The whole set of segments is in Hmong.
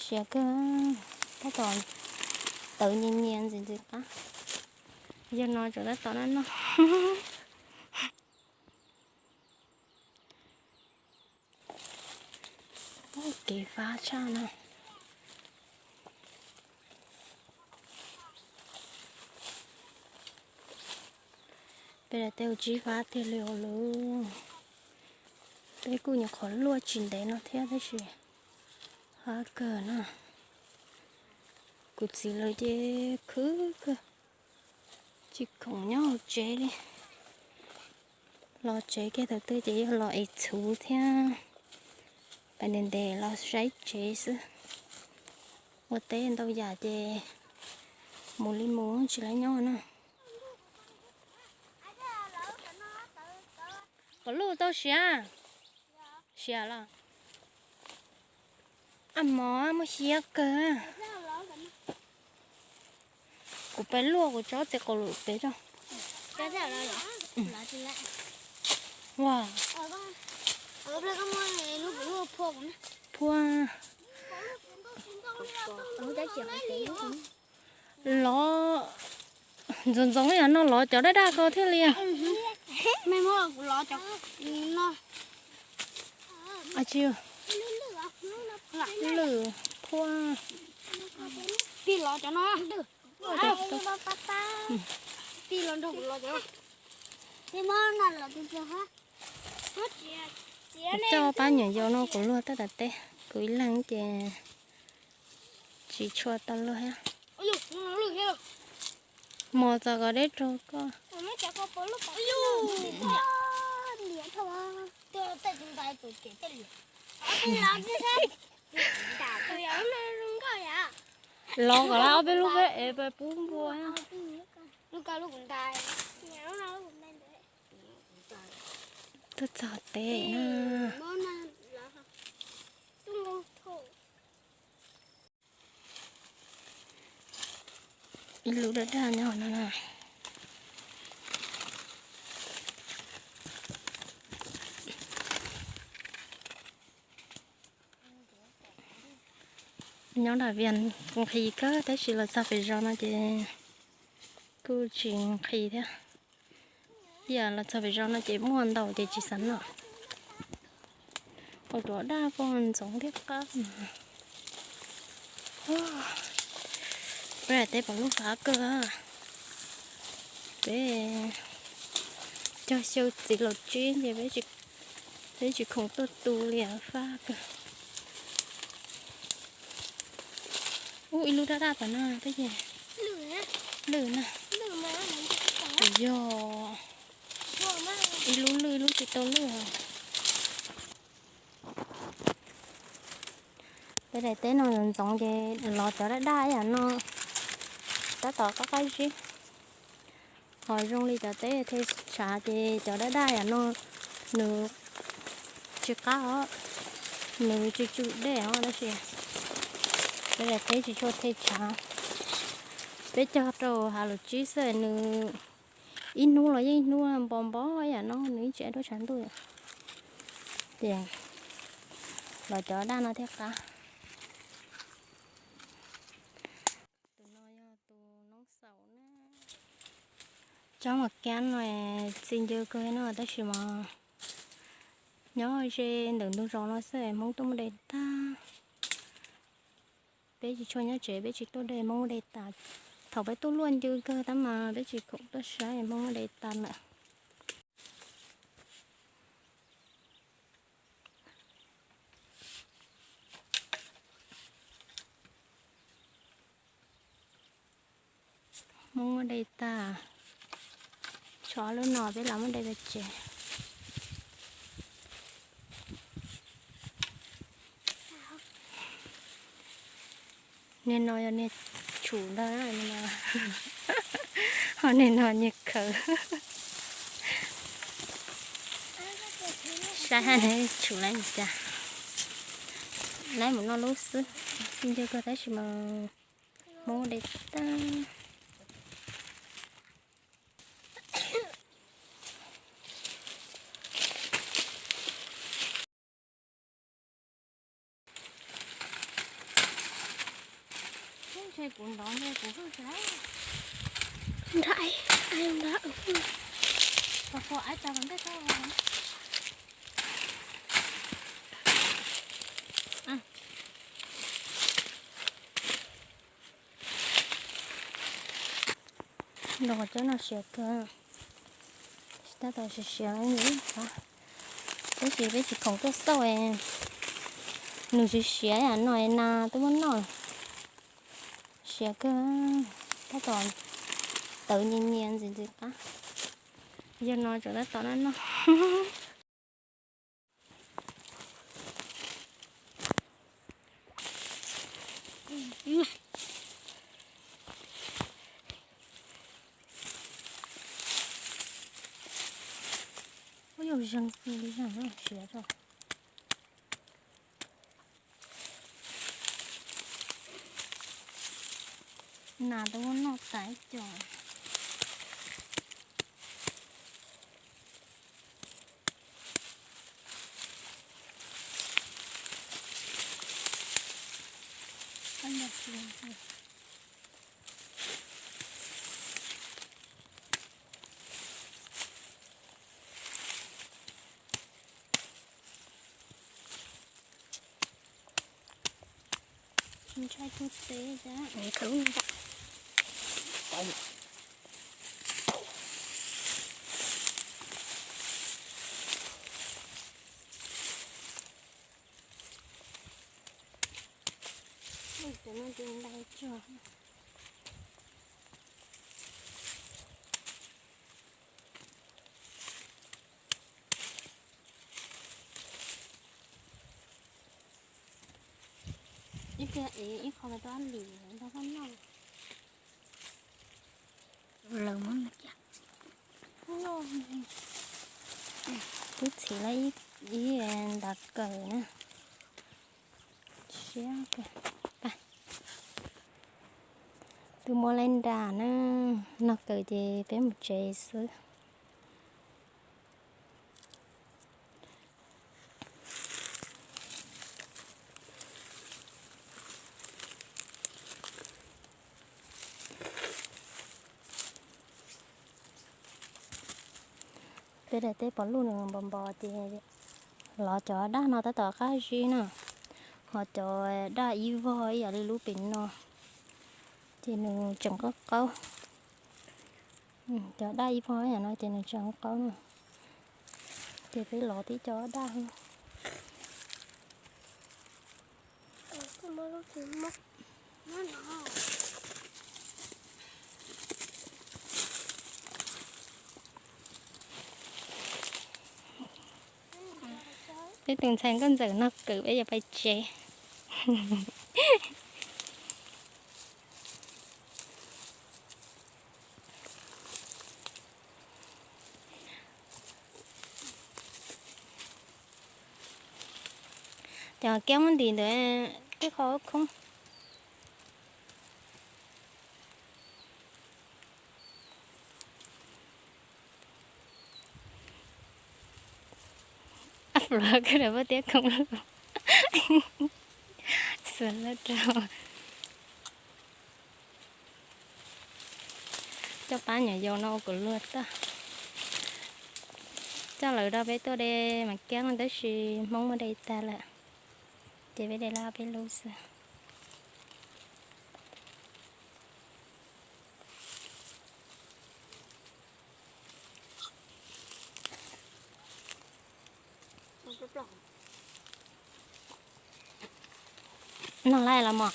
Siav kawg, tab tom tawv nyias nyias ntxiv ntxiv qab. Yog no tseem tab tom noj noj. Kev fab tshaj na. Peb daim teb ua tsib fab tiag li os lawm. Peb kuj nyuam qhuav luaj tsis ntev no thiab tab sis fab kawg na. Kuv txiv lawv ces khwv kawg, tsis khoom nyob hauv tsev li. Los tsev kiag thaum twg ces yog los ev txhuv thiab pais ntev ntev los saib tsev xwb. Ua teb ntau yam ces mus li mus tsis laib nyob na. Qos luj tau siav, siav los. Ab mov muaj xyab kawg. Kuv pais luaj kuv tsob txiv qaum lwm pem tso. Ua, phua. Lov ntxoov ntxoov yam no lov cov daj daj ko thiaj li. Lwm phua. Pij los cov no. Pij los nrog kuv los cov. Kuv coj pab nyuam yaus no kuv luag tab tom teb, kuv ib leeg ces tsis tshua tau luag thiab. Mos txog kom deb rau koj. Lov kom lawv ob peb lub peb ev pub npua. Tuaj txog teb na. Ib lub daj daj nyob no na. Nyob nram Vias nqhis kawg tab sis los txog pem zos no ces kuj tsis nqhis thiab. Ib yam los txog pem zos no ces muaj ntau ces tsis xav noj. Ua rov daj poj ntxoov thiab qab. Peb daim teb puav leej fab kawg. Peb cog xyaw txiv los tsib ces peb tsis khoom tuaj tu li, fab kawg. Ub, ib lub daj daj tom no peb ces lwj na. Yog ib lub lwj ib lub tsis tau lwj. Peb daim teb no ntxoov ces lov cov daj daj yam no tab tom qab qab zib. Ho zoo li cov teb thej tshav ces cov daj daj yam no nws tsis qab os, nws tsis tsw dej os tab sis peb daim teb tsis tshua thej tshav. Peb cog rau hav lus tsib xwb nws ib hnub los yeej ib hnub npo npo yam no nws ib tsev duab tshav ntuj. Ces los cov daj no thiaj qab. Tus no yog tus noob xaum na. Tsob mas kab no txi ncw kawg no tab sis mas nyob ze ntawm ntug zos no xwb Hmoob tuaj muab de tag. Peb tsis tshua nyob tsev peb tsis tuaj de Hmoob muab de tas. Thaum peb tuaj luaj ncw kawg tab mas peb tsis khoom tuaj saib Hmoob muab de tas lawm. Hmoob muab de tag, tshuav lub no peb lam muab de pem tsev. Niag no yog niag tshum ntag, ho niag no niag khawv. Saib hais tshum lawv li cas. Lawv mus noj lub xwb, txi ncw kawg tab sis mas Hmoob de tag. Kuv ntov ntshe kuv hwj sas. Nra, nra, los cov no siav kawg, tab tom siav siav li ib qho, tab sis peb tsis khoom tuaj xauj, nws siav siav yam no nas twb muab noj, siav kawg, tab tom tawv nyias nyias ntxiv ntxiv qab, yog no tseem tab tom noj noj. Ua yog zeeg li siav rau. Nas twb muab noj tas ib co. Ntshai tug teb tas. Ib pliag ev ib qho tuaj lim rau koj noj. Lawv muab noj. Twb txhiv lawm ib ntav kawm na. Siab kawg. Twb muab lawm nra na, noj kawm ces peb mus tsev xwb. Peb daim teb pom luj nws npos npos ces lov cov daj no tab tom qab zib na, ho cov daj ib vog ib yam li lub pem no ces nws tseem qaub qaub. Cov daj ib vog ib yam no ces nws tseem qaub na, ces peb lov tib co daj. Peb tus ntxhais nkauj ntxawm noj kawm peb yuav pais tsev. Cov kiab muab ntim ntawd tej qhov khoob. Ab, pluav kawg lawm pob tiab khoom lug. Xuas lawm rau. Coj pab nyuam yaus no ua kom luag tag. Coj lawv rau peb tuaj de mas kiab tab sis Hmoob muaj de tag lawm, ces peb de laj peb lub xwb. Noj laj los mog.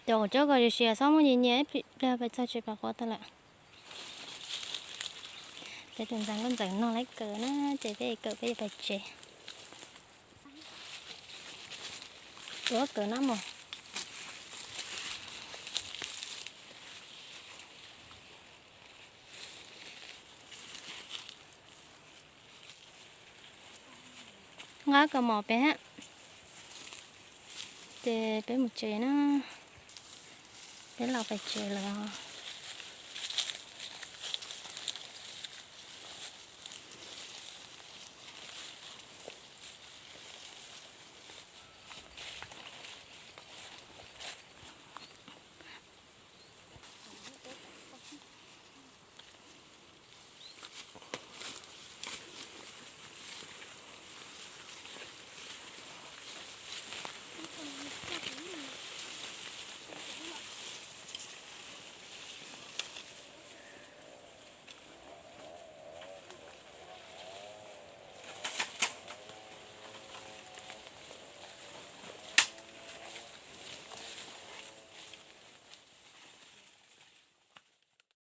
Cov tsob ko siav siav xob muaj nyias nyias ib pliag pais txog tsev pab quav tag lawm. Peb tus ntxhais nkauj ntxawm noj lawm kawm na, ces peb kawm peb yuav pais tsev. Tuav kawm na mog. Nqa kaus mom pem, ces peb mus tsev na, peb los pem tsev lawm.